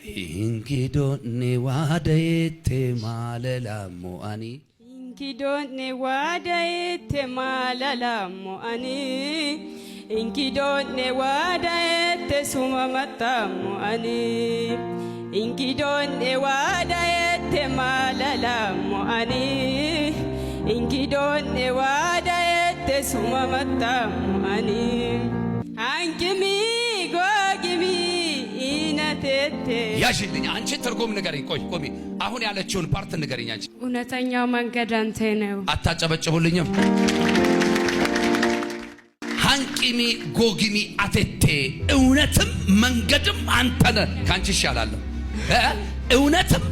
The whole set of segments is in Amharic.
Ingidoonni waadayeette maalalamo'ani. Inkidoonne waadayeette maalalamo'anii. Inkidoonne waadayeette sumamattamo'anii. Inkidoonne waadayeette maalalamo'anii. Inkidoonne waadayeette sumamattamo'anii. Hankimii googimii inateette. ያሽልኝ አንቺ ትርጉም ንገሪኝ። ቆይ ቆሚ፣ አሁን ያለችውን part ንገሪኝ። አንቺ እውነተኛው መንገድ አንተ ነው። አታጨበጭቡልኝም? ሃንቂሚ ጎጊሚ አቴቴ፣ እውነትም መንገድም አንተ ነህ። ከአንቺ ይሻላለሁ እ እውነትም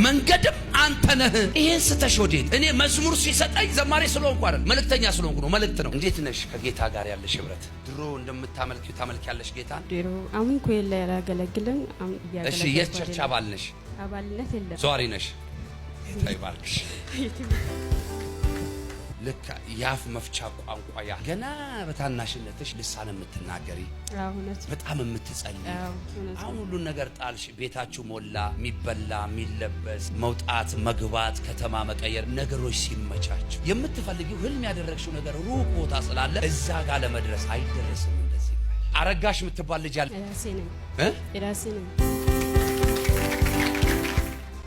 መንገድም አንተ ነህ። ይሄን ስተሽ ወዴት? እኔ መዝሙር ሲሰጠኝ ዘማሪ ስለሆንኩ አይደል፣ መልእክተኛ ስለሆንኩ ነው። መልእክት ነው። እንዴት ነሽ? ከጌታ ጋር ያለሽ ህብረት ድሮ እንደምታመልኪው ታመልኪያለሽ ጌታን? ድሮ አሁን እኮ የለ ያላገለግልም። አሁን እሺ፣ እያገለገልኩ የት church አይደለም። አባል ነሽ? አባልነት የለም። ዘዋሪ ነሽ? ጌታ ይባርክሽ። ልክ የአፍ መፍቻ ቋንቋ ያ ገና በታናሽነትሽ ልሳን የምትናገሪ አዎ እውነት ነው። በጣም የምትጸልይ አዎ እውነት አሁን ነው። ሁሉን ነገር ጣልሽ። ቤታችሁ ሞላ፣ የሚበላ የሚለበስ፣ መውጣት መግባት፣ ከተማ መቀየር፣ ነገሮች ሲመቻች የምትፈልጊው ህልም ያደረግሽው ነገር ሩቅ ቦታ ስላለ እዛ ጋር ለመድረስ አይደረስም። እንደዚህ አረጋሽ የምትባል ልጅ አለ የራሴ ነኝ። እ? የራሴ ነኝ።